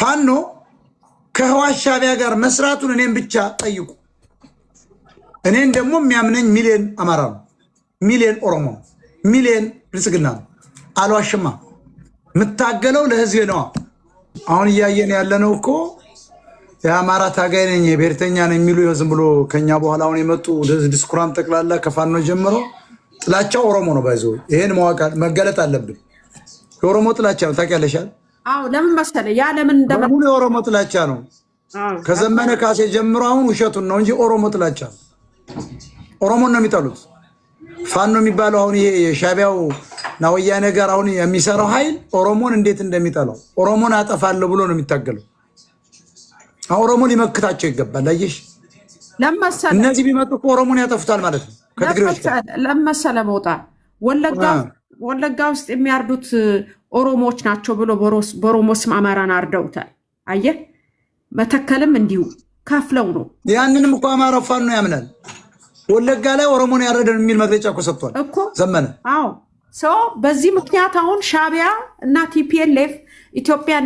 ፋኖ ከህወሓት ሻዕቢያ ጋር መስራቱን እኔም ብቻ ጠይቁ። እኔን ደግሞ የሚያምነኝ ሚሊዮን አማራ ነው፣ ሚሊዮን ኦሮሞ ነው፣ ሚሊዮን ብልጽግና ነው። አልዋሽማ። የምታገለው ለህዝቤ ነዋ። አሁን እያየን ያለነው እኮ የአማራ ታጋይ ነኝ የብሔርተኛ ነኝ የሚሉ ዝም ብሎ ከኛ በኋላ አሁን የመጡ ዲስኩራም ጠቅላላ ከፋኖ ጀምሮ ጥላቻው ኦሮሞ ነው። By the way ይሄን ማወቅ መገለጥ አለብን። የኦሮሞ ጥላቻ ነው። ታውቂያለሽ? አዎ። ለምን መሰለህ? ያ ለምን በሙሉ የኦሮሞ ጥላቻ ነው። ከዘመነ ካሴ ጀምሮ አሁን ውሸቱን ነው እንጂ ኦሮሞ ጥላቻ ነው። ኦሮሞን ነው የሚጠሉት። ፋኖ የሚባለው አሁን ይሄ የሻዕቢያው እና ወያኔ ጋር አሁን የሚሰራው ኃይል ኦሮሞን እንዴት እንደሚጠላው፣ ኦሮሞን አጠፋለሁ ብሎ ነው የሚታገለው። ኦሮሞ ሊመክታቸው ይገባል። አየሽ፣ ለመሰለ እነዚህ ቢመጡ እኮ ኦሮሞን ያጠፉታል ማለት ነው ከትግሬዎች ጋር። ለመሰለ መውጣ ወለጋ ውስጥ የሚያርዱት ኦሮሞዎች ናቸው ብሎ በኦሮሞ ስም አማራን አርደውታል። አየህ፣ መተከልም እንዲሁ ከፍለው ነው። ያንንም እኮ አማራው ፋኖ ያምናል። ወለጋ ላይ ኦሮሞን ያረደን የሚል መግለጫ እኮ ሰጥቷል እኮ ዘመነ። አዎ፣ ሰው በዚህ ምክንያት አሁን ሻዕቢያ እና TPLF ኢትዮጵያን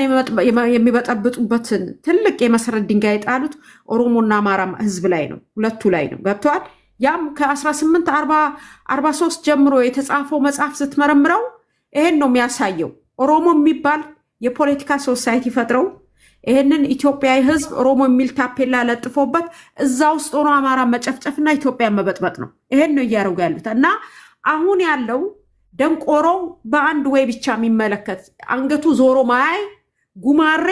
የሚበጠብጡበትን ትልቅ የመሰረት ድንጋይ የጣሉት ኦሮሞና አማራ ህዝብ ላይ ነው፣ ሁለቱ ላይ ነው። ገብተዋል። ያም ከ1843 ጀምሮ የተጻፈው መጽሐፍ ስትመረምረው ይሄን ነው የሚያሳየው። ኦሮሞ የሚባል የፖለቲካ society ፈጥረው ይህንን ኢትዮጵያዊ ህዝብ ኦሮሞ የሚል ታፔላ ለጥፎበት እዛ ውስጥ ሆኖ አማራ መጨፍጨፍና ኢትዮጵያን መበጥበጥ ነው። ይሄን ነው እያደረጉ ያሉት። እና አሁን ያለው ደንቆሮ፣ በአንድ ወይ ብቻ የሚመለከት፣ አንገቱ ዞሮ ማያይ ጉማሬ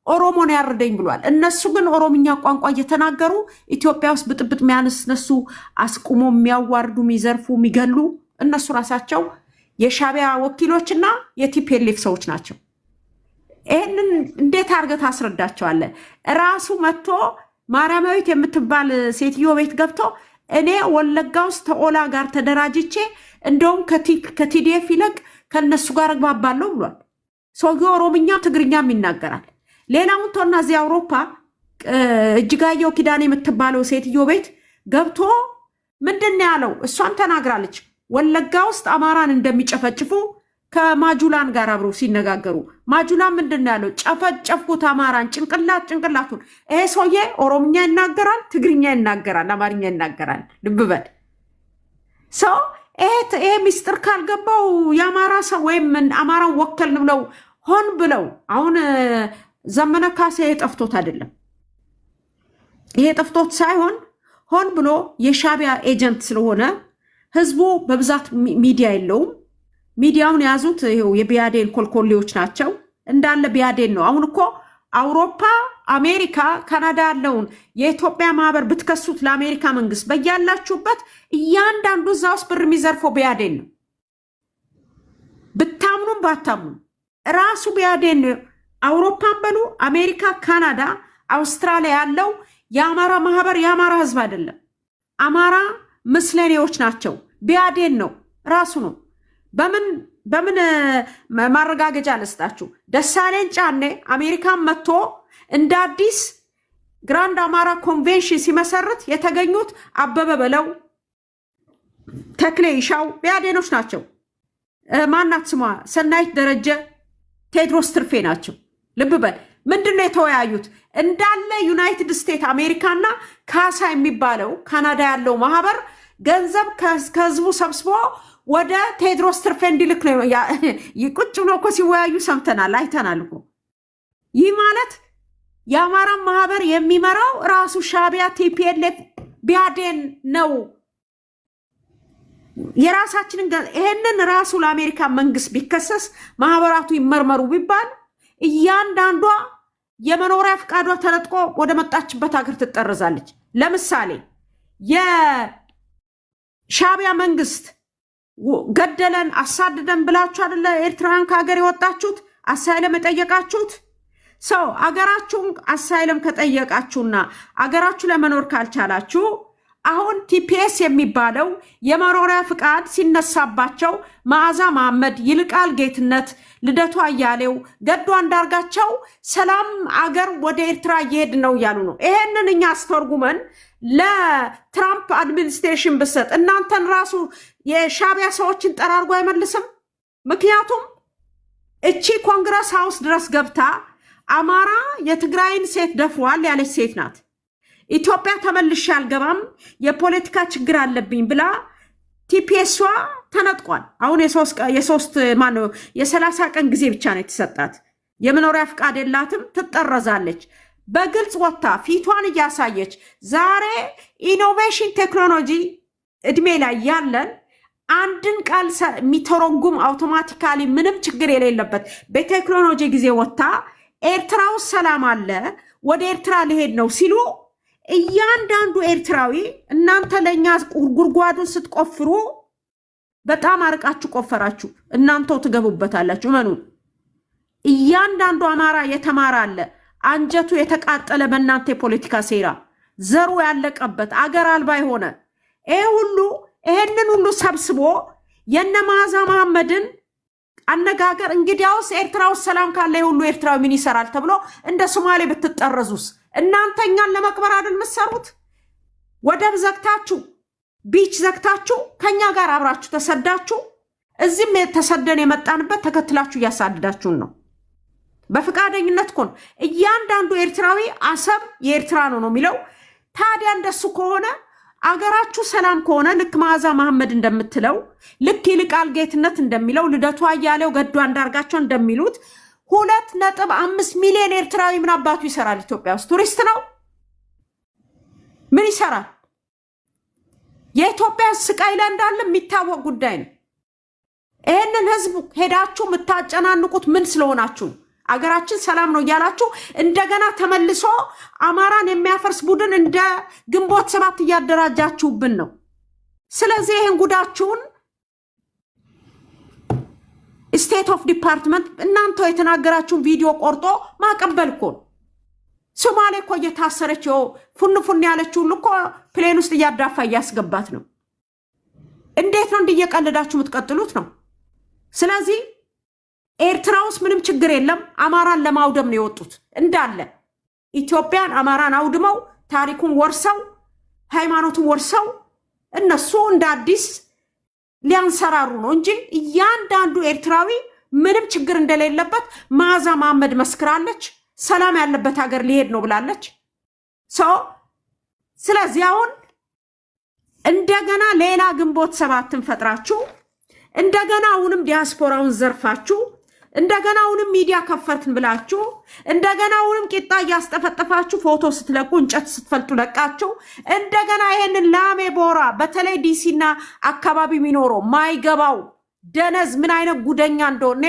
ኦሮሞን ያረደኝ ብሏል። እነሱ ግን ኦሮምኛ ቋንቋ እየተናገሩ ኢትዮጵያ ውስጥ ብጥብጥ የሚያነስነሱ፣ አስቁሞ የሚያዋርዱ፣ የሚዘርፉ፣ የሚገሉ እነሱ ራሳቸው የሻዕቢያ ወኪሎች እና የ TPLF ሰዎች ናቸው። ይህንን እንዴት አድርገህ ታስረዳቸዋለህ? ራሱ መጥቶ ማርያማዊት የምትባል ሴትዮ ቤት ገብቶ እኔ ወለጋ ውስጥ ከኦላ ጋር ተደራጅቼ እንደውም ከ TDF ይልቅ ከእነሱ ጋር እግባባለሁ ብሏል። ሰውየው ኦሮምኛም ትግርኛም ይናገራል። ሌላውን ተውና እዚህ አውሮፓ እጅጋየሁ ኪዳኔ የምትባለው ሴትዮ ቤት ገብቶ ምንድን ነው ያለው? እሷም ተናግራለች። ወለጋ ውስጥ አማራን እንደሚጨፈጭፉ ከማጁላን ጋር አብረው ሲነጋገሩ ማጁላን ምንድን ነው ያለው? ጨፈጨፍኩት አማራን ጭንቅላት ጭንቅላቱን። ይሄ ሰውዬ ኦሮምኛ ይናገራል፣ ትግርኛ ይናገራል፣ አማርኛ ይናገራል። ልብ በል። ሰው ይሄ ሚስጥር ካልገባው የአማራ ሰው ወይም አማራን ወከልን ብለው ሆን ብለው፣ አሁን ዘመነ ካሴ ጠፍቶት አይደለም። ይሄ ጠፍቶት ሳይሆን ሆን ብሎ የሻዕቢያ agent ስለሆነ ህዝቡ በብዛት ሚዲያ የለውም። ሚዲያውን የያዙት ይኸው የቢያዴን ኮልኮሌዎች ናቸው። እንዳለ ቢያዴን ነው። አሁን እኮ አውሮፓ፣ አሜሪካ፣ ካናዳ ያለውን የኢትዮጵያ ማህበር ብትከሱት ለአሜሪካ መንግስት በያላችሁበት እያንዳንዱ እዛ ውስጥ ብር የሚዘርፈው ቢያዴን ነው። ብታምኑም ባታምኑም ራሱ ቢያዴን ነው። አውሮፓን በሉ፣ አሜሪካ፣ ካናዳ፣ አውስትራሊያ ያለው የአማራ ማህበር የአማራ ህዝብ አይደለም። አማራ ምስለኔዎች ናቸው። ቢያዴን ነው፣ ራሱ ነው። በምን በምን ማረጋገጫ ልስጣችሁ? ደሳለኝ ጫኔ አሜሪካን መጥቶ እንደ አዲስ Grand አማራ ኮንቬንሽን ሲመሰርት የተገኙት አበበ በለው፣ ተክሌ ይሻው ቢያዴኖች ናቸው። ማናት ስሟ፣ ሰናይት ደረጀ፣ ቴድሮስ ትርፌ ናቸው። ልብ በል። ምንድን ነው የተወያዩት? እንዳለ United States አሜሪካና ካሳ የሚባለው ካናዳ ያለው ማህበር ገንዘብ ከህዝቡ ሰብስቦ ወደ ቴድሮስ ትርፌ እንዲልክ ነው። ቁጭ ብሎ እኮ ሲወያዩ ሰምተናል፣ አይተናል እኮ። ይህ ማለት የአማራን ማህበር የሚመራው ራሱ ሻዕቢያ፣ TPLF፣ ቢያዴን ነው። የራሳችንን ይሄንን ራሱ ለአሜሪካ መንግስት ቢከሰስ፣ ማህበራቱ ይመርመሩ ቢባል እያንዳንዷ የመኖሪያ ፈቃዷ ተነጥቆ ወደ መጣችበት ሀገር ትጠረዛለች። ለምሳሌ የሻዕቢያ መንግስት ገደለን አሳድደን ብላችሁ አይደለ ኤርትራን ከሀገር የወጣችሁት፣ asylum የጠየቃችሁት? ሰው አገራችሁን asylum ከጠየቃችሁና አገራችሁ ለመኖር ካልቻላችሁ አሁን TPS የሚባለው የመኖሪያ ፍቃድ ሲነሳባቸው መዓዛ መሐመድ፣ ይልቃል ጌትነት፣ ልደቱ አያሌው፣ ገዱ አንዳርጋቸው ሰላም አገር ወደ ኤርትራ እየሄድ ነው እያሉ ነው። ይሄንን እኛ አስተርጉመን ለትራምፕ administration ብሰጥ እናንተን ራሱ የሻዕቢያ ሰዎችን ጠራርጎ አይመልስም። ምክንያቱም እቺ Congress House ድረስ ገብታ አማራ የትግራይን ሴት ደፍሯል ያለች ሴት ናት። ኢትዮጵያ ተመልሼ አልገባም፣ የፖለቲካ ችግር አለብኝ ብላ TPS ዋ ተነጥቋል። አሁን የሶስት ማነው የ30 ቀን ጊዜ ብቻ ነው የተሰጣት። የመኖሪያ ፍቃድ የላትም፣ ትጠረዛለች። በግልጽ ወጥታ ፊቷን እያሳየች፣ ዛሬ innovation technology እድሜ ላይ ያለን፣ አንድን ቃል የሚተረጉም automatically ምንም ችግር የሌለበት በቴክኖሎጂ ጊዜ ወጥታ ኤርትራ ውስጥ ሰላም አለ፣ ወደ ኤርትራ ሊሄድ ነው ሲሉ፣ እያንዳንዱ ኤርትራዊ እናንተ ለእኛ ጉድጓዱን ስትቆፍሩ በጣም አርቃችሁ ቆፈራችሁ፣ እናንተው ትገቡበታላችሁ። እመኑን። እያንዳንዱ አማራ የተማረ አለ፣ አንጀቱ የተቃጠለ በእናንተ የፖለቲካ ሴራ፣ ዘሩ ያለቀበት፣ አገር አልባ የሆነ፣ ይሄ ሁሉ ይሄንን ሁሉ ሰብስቦ የነ መዓዛ መሐመድን አነጋገር እንግዲያውስ ኤርትራ ውስጥ ሰላም ካለ የሁሉ ኤርትራዊ ምን ይሰራል ተብሎ እንደ ሶማሌ ብትጠረዙስ? እናንተ እኛን ለመቅበር አይደል የምትሰሩት? ወደብ ዘግታችሁ፣ beach ዘግታችሁ፣ ከኛ ጋር አብራችሁ ተሰዳችሁ፣ እዚህም ተሰደን የመጣንበት ተከትላችሁ እያሳደዳችሁን ነው። በፈቃደኝነት እኮ ነው። እያንዳንዱ ኤርትራዊ አሰብ የኤርትራ ነው ነው የሚለው። ታዲያ እንደሱ ከሆነ፣ አገራችሁ ሰላም ከሆነ፣ ልክ መዓዛ መሐመድ እንደምትለው፣ ልክ ይልቃል ጌትነት እንደሚለው፣ ልደቱ አያሌው፣ ገዱ አንዳርጋቸው እንደሚሉት 2.5 ሚሊዮን ኤርትራዊ ምን አባቱ ይሰራል ኢትዮጵያ ውስጥ? ቱሪስት ነው? ምን ይሰራል? የኢትዮጵያ ስቃይ ላይ እንዳለ የሚታወቅ ጉዳይ ነው። ይህንን ህዝብ ሄዳችሁ የምታጨናንቁት ምን ስለሆናችሁ? አገራችን ሰላም ነው እያላችሁ እንደገና ተመልሶ አማራን የሚያፈርስ ቡድን እንደ ግንቦት ሰባት እያደራጃችሁብን ነው። ስለዚህ ይህን ጉዳችሁን State of Department እናንተ የተናገራችሁን ቪዲዮ ቆርጦ ማቀበል እኮ ነው። ሶማሌ እኮ እየታሰረች ፉን ፉን ያለችው ሁሉ እኮ plane ውስጥ እያዳፋ እያስገባት ነው። እንዴት ነው እንዲህ እየቀለዳችሁ የምትቀጥሉት ነው? ስለዚህ ኤርትራ ውስጥ ምንም ችግር የለም። አማራን ለማውደም ነው የወጡት እንዳለ። ኢትዮጵያን አማራን አውድመው፣ ታሪኩን ወርሰው፣ ሃይማኖቱን ወርሰው እነሱ እንደ አዲስ ሊያንሰራሩ ነው እንጂ እያንዳንዱ ኤርትራዊ ምንም ችግር እንደሌለበት መዓዛ መሐመድ መስክራለች። ሰላም ያለበት ሀገር ሊሄድ ነው ብላለች። So ስለዚህ አሁን እንደገና ሌላ ግንቦት ሰባትን ፈጥራችሁ፣ እንደገና አሁንም ዲያስፖራውን ዘርፋችሁ፣ እንደገና አሁንም ሚዲያ ከፈትን ብላችሁ፣ እንደገና አሁንም ቂጣ እያስጠፈጠፋችሁ ፎቶ ስትለቁ፣ እንጨት ስትፈልጡ ለቃችሁ፣ እንደገና ይሄንን ላሜ ቦራ፣ በተለይ ዲሲና አካባቢ የሚኖረው ማይገባው ደነዝ ምን አይነት ጉደኛ እንደሆነ፣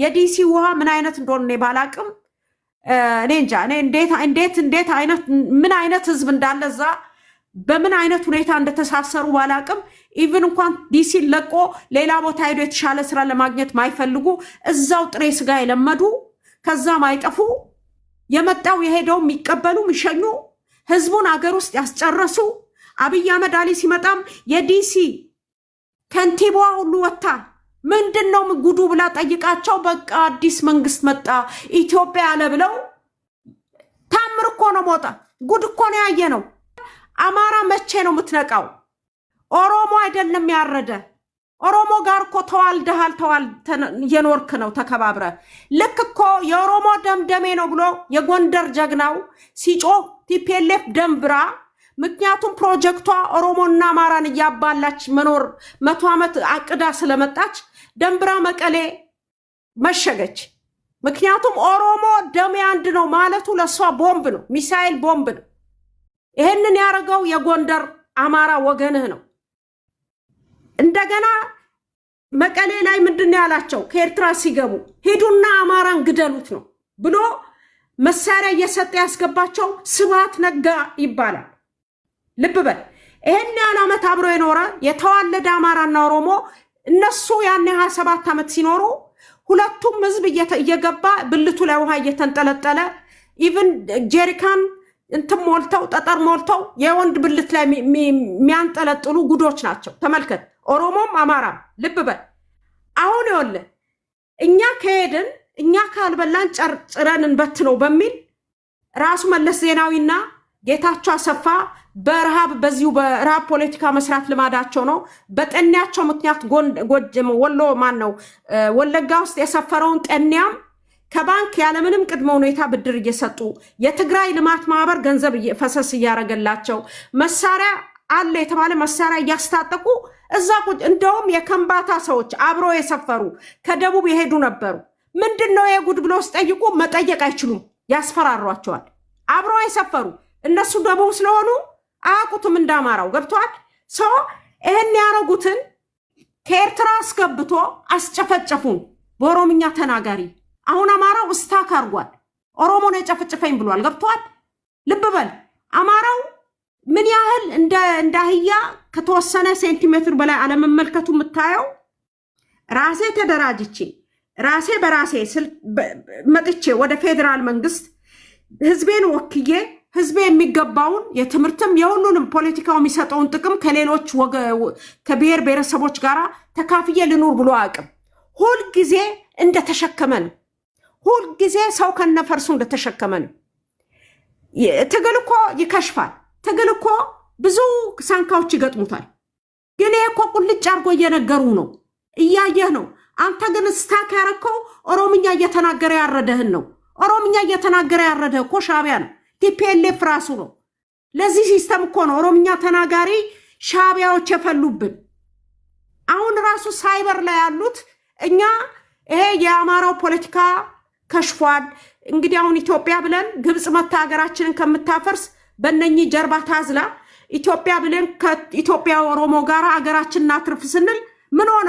የዲሲ ውሃ ምን አይነት እንደሆነ እኔ ባላቅም፣ እኔ እንጃ፣ እኔ እንዴት አይነት ምን አይነት ህዝብ እንዳለ እዛ፣ በምን አይነት ሁኔታ እንደተሳሰሩ ባላቅም፣ even እንኳን ዲሲን ለቆ ሌላ ቦታ ሄዶ የተሻለ ስራ ለማግኘት ማይፈልጉ፣ እዛው ጥሬ ስጋ የለመዱ፣ ከዛ ማይጠፉ፣ የመጣው የሄደው የሚቀበሉ፣ የሚሸኙ፣ ህዝቡን አገር ውስጥ ያስጨረሱ፣ አብይ አህመድ አሊ ሲመጣም የዲሲ ከንቲባዋ ሁሉ ወጥታ ምንድን ነው ጉዱ ብላ ጠይቃቸው፣ በቃ አዲስ መንግስት መጣ ኢትዮጵያ አለ ብለው፣ ታምር እኮ ነው ሞጣ፣ ጉድ እኮ ነው ያየ ነው። አማራ መቼ ነው የምትነቃው? ኦሮሞ አይደለም ያረደ። ኦሮሞ ጋር እኮ ተዋልደሃል፣ ተዋል እየኖርክ ነው ተከባብረ። ልክ እኮ የኦሮሞ ደም ደሜ ነው ብሎ የጎንደር ጀግናው ሲጮህ TPLF ደንብራ፣ ምክንያቱም ፕሮጀክቷ ኦሮሞና አማራን እያባላች መኖር 100 ዓመት አቅዳ ስለመጣች ደንብራ መቀሌ መሸገች። ምክንያቱም ኦሮሞ ደሜ አንድ ነው ማለቱ ለእሷ ቦምብ ነው፣ ሚሳኤል ቦምብ ነው። ይህንን ያደረገው የጎንደር አማራ ወገንህ ነው። እንደገና መቀሌ ላይ ምንድን ነው ያላቸው? ከኤርትራ ሲገቡ ሂዱና አማራን ግደሉት ነው ብሎ መሳሪያ እየሰጠ ያስገባቸው ስብሃት ነጋ ይባላል። ልብ በል። ይሄን ያህል ዓመት አብሮ የኖረ የተዋለደ አማራና ኦሮሞ፣ እነሱ ያን 27 ዓመት ሲኖሩ ሁለቱም ህዝብ እየገባ ብልቱ ላይ ውሃ እየተንጠለጠለ፣ even ጀሪካን እንትን ሞልተው፣ ጠጠር ሞልተው የወንድ ብልት ላይ የሚያንጠለጥሉ ጉዶች ናቸው። ተመልከት፣ ኦሮሞም አማራም። ልብ በል። አሁን ይኸውልህ፣ እኛ ከሄድን፣ እኛ ካልበላን ጭረን እንበትነው በሚል ራሱ መለስ ዜናዊና ጌታቸው አሰፋ በረሃብ፣ በዚሁ በረሃብ ፖለቲካ መስራት ልማዳቸው ነው። በጠኔያቸው ምክንያት ወሎ ማን ነው ወለጋ ውስጥ የሰፈረውን ጠኔያም ከባንክ ያለምንም ቅድመ ሁኔታ ብድር እየሰጡ፣ የትግራይ ልማት ማህበር ገንዘብ ፈሰስ እያደረገላቸው፣ መሳሪያ አለ የተባለ መሳሪያ እያስታጠቁ እዛ ቁጭ። እንደውም የከምባታ ሰዎች አብሮ የሰፈሩ ከደቡብ የሄዱ ነበሩ። ምንድን ነው የጉድ ብሎ ሲጠይቁ መጠየቅ አይችሉም፣ ያስፈራሯቸዋል። አብሮ የሰፈሩ እነሱ ደቡብ ስለሆኑ አያውቁትም እንዳማራው ገብተዋል። So ይህን ያረጉትን ከኤርትራ አስገብቶ አስጨፈጨፉን በኦሮምኛ ተናጋሪ። አሁን አማራው stuck አርጓል። ኦሮሞ ነው የጨፈጨፈኝ ብሏል። ገብተዋል። ልብ በል፣ አማራው ምን ያህል እንደ አህያ ከተወሰነ ሴንቲሜትር በላይ አለመመልከቱ የምታየው፣ ራሴ ተደራጅቼ ራሴ በራሴ መጥቼ ወደ ፌዴራል መንግስት ህዝቤን ወክዬ ህዝቤ የሚገባውን የትምህርትም የሁሉንም ፖለቲካው የሚሰጠውን ጥቅም ከሌሎች ከብሔር ብሔረሰቦች ጋር ተካፍዬ ልኑር ብሎ አያውቅም። ሁልጊዜ እንደተሸከመ ነው። ሁልጊዜ ሰው ከነፈርሱ እንደተሸከመ ነው። ትግል እኮ ይከሽፋል። ትግል እኮ ብዙ ሳንካዎች ይገጥሙታል። ግን ይሄ እኮ ቁልጭ አድርጎ እየነገሩ ነው፣ እያየህ ነው። አንተ ግን stuck ያረከው ኦሮምኛ እየተናገረ ያረደህን ነው። ኦሮምኛ እየተናገረ ያረደህ እኮ ሻቢያ ነው፣ TPLF ራሱ ነው። ለዚህ system እኮ ነው ኦሮምኛ ተናጋሪ ሻቢያዎች የፈሉብን። አሁን ራሱ ሳይበር ላይ ያሉት እኛ ይሄ የአማራው ፖለቲካ ከሽፏል። እንግዲህ አሁን ኢትዮጵያ ብለን ግብፅ መታ ሀገራችንን ከምታፈርስ በእነኚህ ጀርባ ታዝላ ኢትዮጵያ ብለን ከኢትዮጵያ ኦሮሞ ጋር ሀገራችንን እናትርፍ ስንል ምን ሆነ?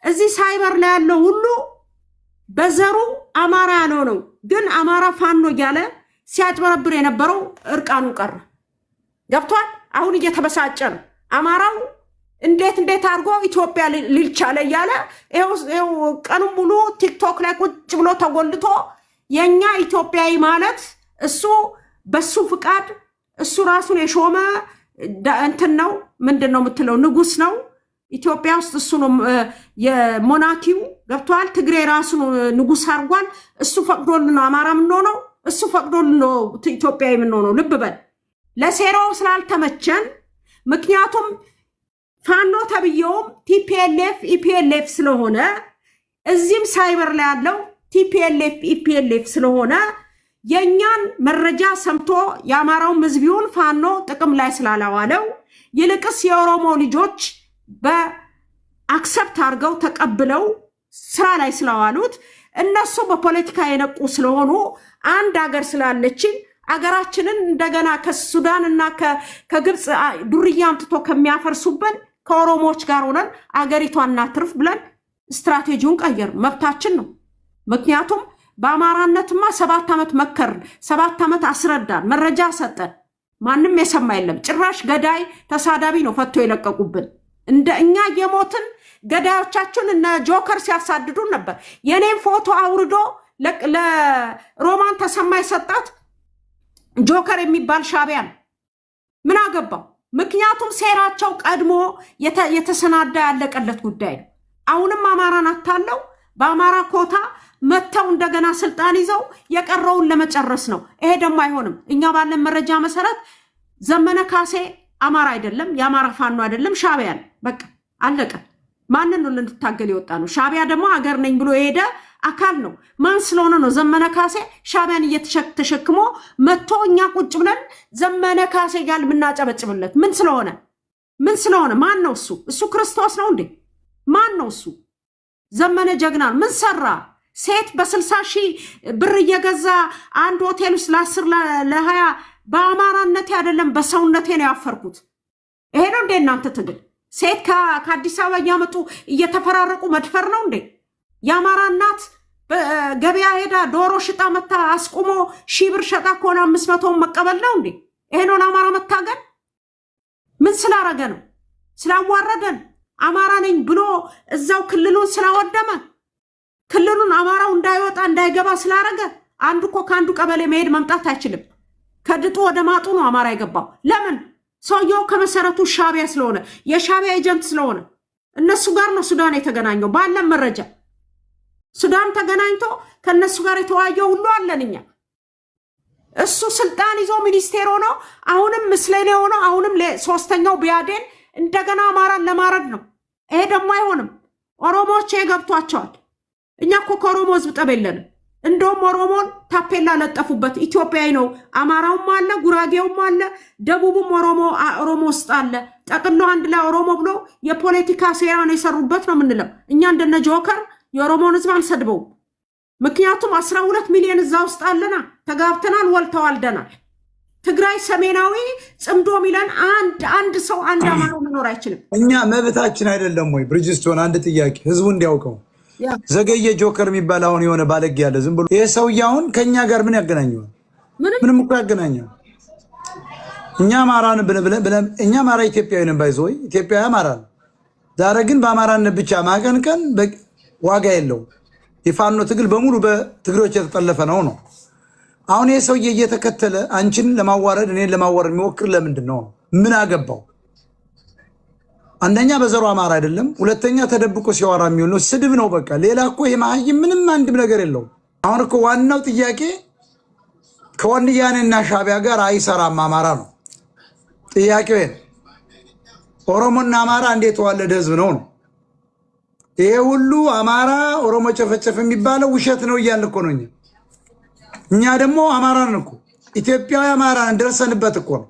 እዚህ ሳይበር ላይ ያለው ሁሉ በዘሩ አማራ ያለው ነው፣ ግን አማራ ፋኖ እያለ ሲያጭበረብር የነበረው እርቃኑ ቀረ። ገብቷል። አሁን እየተበሳጨ ነው አማራው። እንዴት እንዴት አድርጎ ኢትዮጵያ ሊል ቻለ እያለ ይኸው ቀኑን ሙሉ ቲክቶክ ላይ ቁጭ ብሎ ተጎልቶ የእኛ ኢትዮጵያዊ ማለት እሱ በሱ ፍቃድ እሱ ራሱን የሾመ እንትን ነው፣ ምንድን ነው የምትለው፣ ንጉስ ነው ኢትዮጵያ ውስጥ፣ እሱ ነው የ monarchy ው። ገብተዋል። ትግሬ ራሱን ንጉስ አድርጓል። እሱ ፈቅዶልን ነው አማራ የምንሆነው። እሱ ፈቅዶልን ነው ኢትዮጵያዊ የምንሆነው። ልብ በል፣ ለሴራው ስላልተመቸን፣ ምክንያቱም ፋኖ ተብዬውም TPLF EPLF ስለሆነ፣ እዚህም ሳይበር ላይ ያለው TPLF EPLF ስለሆነ፣ የእኛን መረጃ ሰምቶ የአማራውን ሕዝብ ይሁን ፋኖ ጥቅም ላይ ስላላዋለው፣ ይልቅስ የኦሮሞ ልጆች በ accept አድርገው ተቀብለው ስራ ላይ ስለዋሉት፣ እነሱ በፖለቲካ የነቁ ስለሆኑ፣ አንድ ሀገር ስላለችን አገራችንን እንደገና ከሱዳን እና ከግብፅ ዱርዬ አምጥቶ ከሚያፈርሱብን ከኦሮሞዎች ጋር ሆነን አገሪቷን እናትርፍ ብለን ስትራቴጂውን ቀየር። መብታችን ነው። ምክንያቱም በአማራነትማ 7 ዓመት መከርን፣ 7 ዓመት አስረዳን፣ መረጃ ሰጠን። ማንም የሰማ የለም። ጭራሽ ገዳይ ተሳዳቢ ነው ፈቶ የለቀቁብን። እንደ እኛ እየሞትን ገዳዮቻችን እነ ጆከር ሲያሳድዱን ነበር። የኔም ፎቶ አውርዶ ለሮማን ተሰማ የሰጣት ጆከር የሚባል ሻቢያ ነው። ምን አገባው? ምክንያቱም ሴራቸው ቀድሞ የተሰናዳ ያለቀለት ጉዳይ ነው። አሁንም አማራን አታለው በአማራ ኮታ መጥተው እንደገና ስልጣን ይዘው የቀረውን ለመጨረስ ነው። ይሄ ደግሞ አይሆንም። እኛ ባለን መረጃ መሰረት ዘመነ ካሴ አማራ አይደለም፣ የአማራ ፋኖ አይደለም፣ ሻቢያ ነው። በቃ አለቀ። ማንን ነው ልንታገል የወጣ ነው? ሻቢያ ደግሞ አገር ነኝ ብሎ የሄደ አካል ነው። ማን ስለሆነ ነው ዘመነ ካሴ ሻቢያን እየተሸክሞ መጥቶ እኛ ቁጭ ብለን ዘመነ ካሴ ጋር የምናጨበጭብለት? ምን ስለሆነ? ምን ስለሆነ? ማን ነው እሱ? እሱ ክርስቶስ ነው እንዴ? ማን ነው እሱ? ዘመነ ጀግና ነው። ምን ሰራ? ሴት በ60,000 ብር እየገዛ አንድ ሆቴል ውስጥ ለ10 ለ20። በአማራነቴ አይደለም በሰውነቴ ነው ያፈርኩት። ይሄ ነው እንዴ እናንተ ትግል? ሴት ከአዲስ አበባ እያመጡ እየተፈራረቁ መድፈር ነው እንዴ? የአማራ እናት ገበያ ሄዳ ዶሮ ሽጣ መታ አስቁሞ 1,000 ብር ሸጣ ከሆነ 500ውን መቀበል ነው እንዴ? ይሄ ነው ለአማራ መታገል? ምን ስላረገ ነው? ስላዋረደን፣ አማራ ነኝ ብሎ እዛው ክልሉን ስላወደመ፣ ክልሉን አማራው እንዳይወጣ እንዳይገባ ስላረገ። አንዱ እኮ ከአንዱ ቀበሌ መሄድ መምጣት አይችልም። ከድጡ ወደ ማጡ ነው አማራ የገባው። ለምን? ሰውየው ከመሰረቱ ሻቢያ ስለሆነ፣ የሻቢያ agent ስለሆነ፣ እነሱ ጋር ነው ሱዳን የተገናኘው። ባለን መረጃ ሱዳን ተገናኝቶ ከእነሱ ጋር የተወያየው ሁሉ አለን እኛ። እሱ ስልጣን ይዞ ሚኒስቴር ሆኖ አሁንም ምስለኔ ሆኖ አሁንም ሶስተኛው ብአዴን እንደገና አማራን ለማረድ ነው። ይሄ ደግሞ አይሆንም። ኦሮሞዎች ይሄ ገብቷቸዋል። እኛ እኮ ከኦሮሞ ህዝብ ጠብ የለንም። እንደውም ኦሮሞን ታፔላ ለጠፉበት። ኢትዮጵያዊ ነው። አማራውም አለ፣ ጉራጌውም አለ፣ ደቡቡም ኦሮሞ ውስጥ አለ። ጠቅሎ አንድ ላይ ኦሮሞ ብሎ የፖለቲካ ሴራ ነው የሰሩበት ነው የምንለው። እኛ እንደነ ጆከር የኦሮሞን ህዝብ አንሰድበውም። ምክንያቱም 12 ሚሊዮን እዛ ውስጥ አለና ተጋብተናል፣ ወልተዋልደናል። ትግራይ ሰሜናዊ ጽምዶ ሚለን አንድ ሰው አንድ አማራ መኖር አይችልም። እኛ መብታችን አይደለም ወይ? ብሪጅስቶን፣ አንድ ጥያቄ ህዝቡ እንዲያውቀው፣ ዘገየ ጆከር የሚባል አሁን የሆነ ባለጌ ያለ ዝም ብሎ፣ ይሄ ሰውዬ አሁን ከእኛ ጋር ምን ያገናኘዋል? ምንም። ምንም እኮ ያገናኘው፣ እኛ አማራን ብለን እኛ አማራ ኢትዮጵያዊ ነን፣ by the way ኢትዮጵያዊ አማራ ነው። ዛሬ ግን በአማራነት ብቻ ማቀንቀን ዋጋ የለውም። የፋኖ ትግል በሙሉ በትግሬዎች የተጠለፈ ነው ነው። አሁን ይህ ሰውዬ እየተከተለ አንቺን ለማዋረድ፣ እኔን ለማዋረድ የሚሞክር ለምንድን ነው? ምን አገባው? አንደኛ በዘሩ አማራ አይደለም፣ ሁለተኛ ተደብቆ ሲያወራ የሚውል ነው። ስድብ ነው በቃ። ሌላ እኮ ይሄ መሀይም ምንም አንድም ነገር የለውም። አሁን እኮ ዋናው ጥያቄ ከወያኔና ሻቢያ ጋር አይሰራም አማራ ነው ጥያቄው። ይሄ ነው። ኦሮሞና አማራ እንዴት የተዋለደ ህዝብ ነው ነው። ይሄ ሁሉ አማራ ኦሮሞ ጨፈጨፈ የሚባለው ውሸት ነው እያልን እኮ ነው እኛ። እኛ ደግሞ አማራ ነን እኮ፣ ኢትዮጵያዊ አማራ ነን፣ ደርሰንበት እኮ ነው።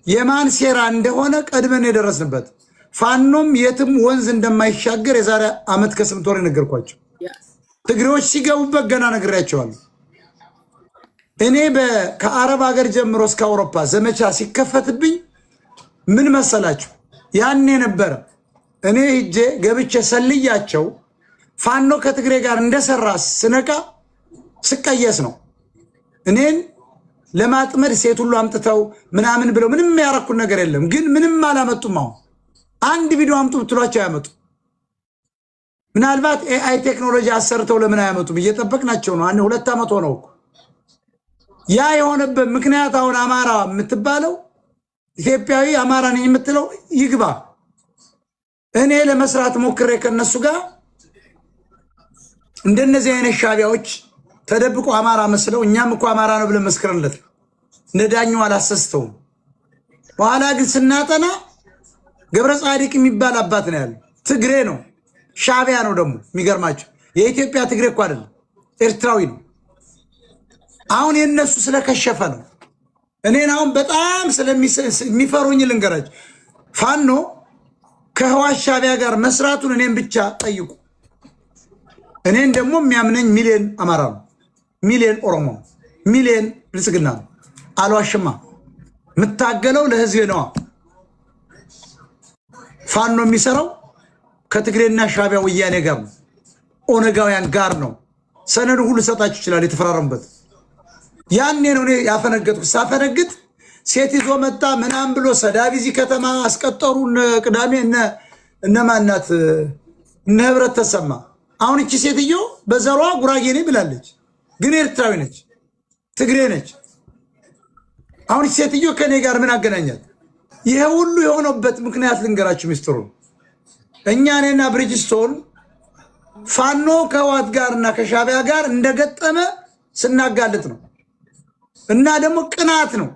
የማን ሴራ እንደሆነ ቀድመን የደረስንበት። ፋኖም የትም ወንዝ እንደማይሻገር የዛሬ ዓመት ከ8 ወር የነገርኳቸው፣ ትግሬዎች ሲገቡበት ገና ነግሬያቸዋለሁ። እኔ ከአረብ ሀገር ጀምሮ እስከ አውሮፓ ዘመቻ ሲከፈትብኝ ምን መሰላችሁ? ያኔ ነበረ እኔ ሂጄ ገብቼ ሰልያቸው ፋኖ ከትግሬ ጋር እንደሰራ ስነቃ ስቀየስ ነው። እኔን ለማጥመድ ሴት ሁሉ አምጥተው ምናምን ብለው ምንም ያረኩት ነገር የለም። ግን ምንም አላመጡም። አሁን አንድ ቪዲዮ አምጡ ብትሏቸው አያመጡ። ምናልባት AI ቴክኖሎጂ አሰርተው ለምን አያመጡም? እየጠበቅናቸው ነው። አንድ 2 ዓመት ሆነው እኮ። ያ የሆነበት ምክንያት አሁን አማራ የምትባለው፣ ኢትዮጵያዊ አማራ ነኝ የምትለው ይግባ። እኔ ለመስራት ሞክሬ ከነሱ ጋር፣ እንደነዚህ አይነት ሻቢያዎች ተደብቆ አማራ መስለው፣ እኛም እኮ አማራ ነው ብለን መስክረንለት እነ ዳኛው አላሰስተውም። በኋላ ግን ስናጠና ገብረ ጻዲቅ የሚባል አባት ነው ያለው። ትግሬ ነው፣ ሻቢያ ነው። ደግሞ የሚገርማቸው የኢትዮጵያ ትግሬ እኮ አይደለም፣ ኤርትራዊ ነው። አሁን የእነሱ ስለከሸፈ ነው። እኔን አሁን በጣም ስለሚፈሩኝ ልንገራቸው። ፋኖ ከህወሓት ሻቢያ ጋር መስራቱን እኔን ብቻ ጠይቁ። እኔን ደግሞ የሚያምነኝ ሚሊዮን አማራ ነው፣ ሚሊዮን ኦሮሞ ነው፣ ሚሊዮን ብልጽግና ነው። አልዋሽማ። የምታገለው ለህዝቤ ነዋ። ፋኖ የሚሰራው ከትግሬና ሻቢያ ወያኔ ጋር ነው፣ ኦነጋውያን ጋር ነው። ሰነዱ ሁሉ ሰጣችሁ ይችላል የተፈራረሙበት። ያኔ ነው እኔ ያፈነገጥኩት። ሳፈነግጥ ሴት ይዞ መጣ ምናምን ብሎ ሰዳቢ እዚህ ከተማ አስቀጠሩ። እነ ቅዳሜ እነ ማናት እነ ህብረት ተሰማ። አሁን እቺ ሴትዮ በዘሯ ጉራጌ ነኝ ብላለች፣ ግን ኤርትራዊ ነች፣ ትግሬ ነች። አሁን እቺ ሴትዮ ከእኔ ጋር ምን አገናኛት? ይሄ ሁሉ የሆነበት ምክንያት ልንገራችሁ ሚስጥሩ። እኛ እኔና ብሪጅስቶን ፋኖ ከህወሓት ጋርና ከሻቢያ ጋር እንደገጠመ ስናጋልጥ ነው። እና ደግሞ ቅናት ነው።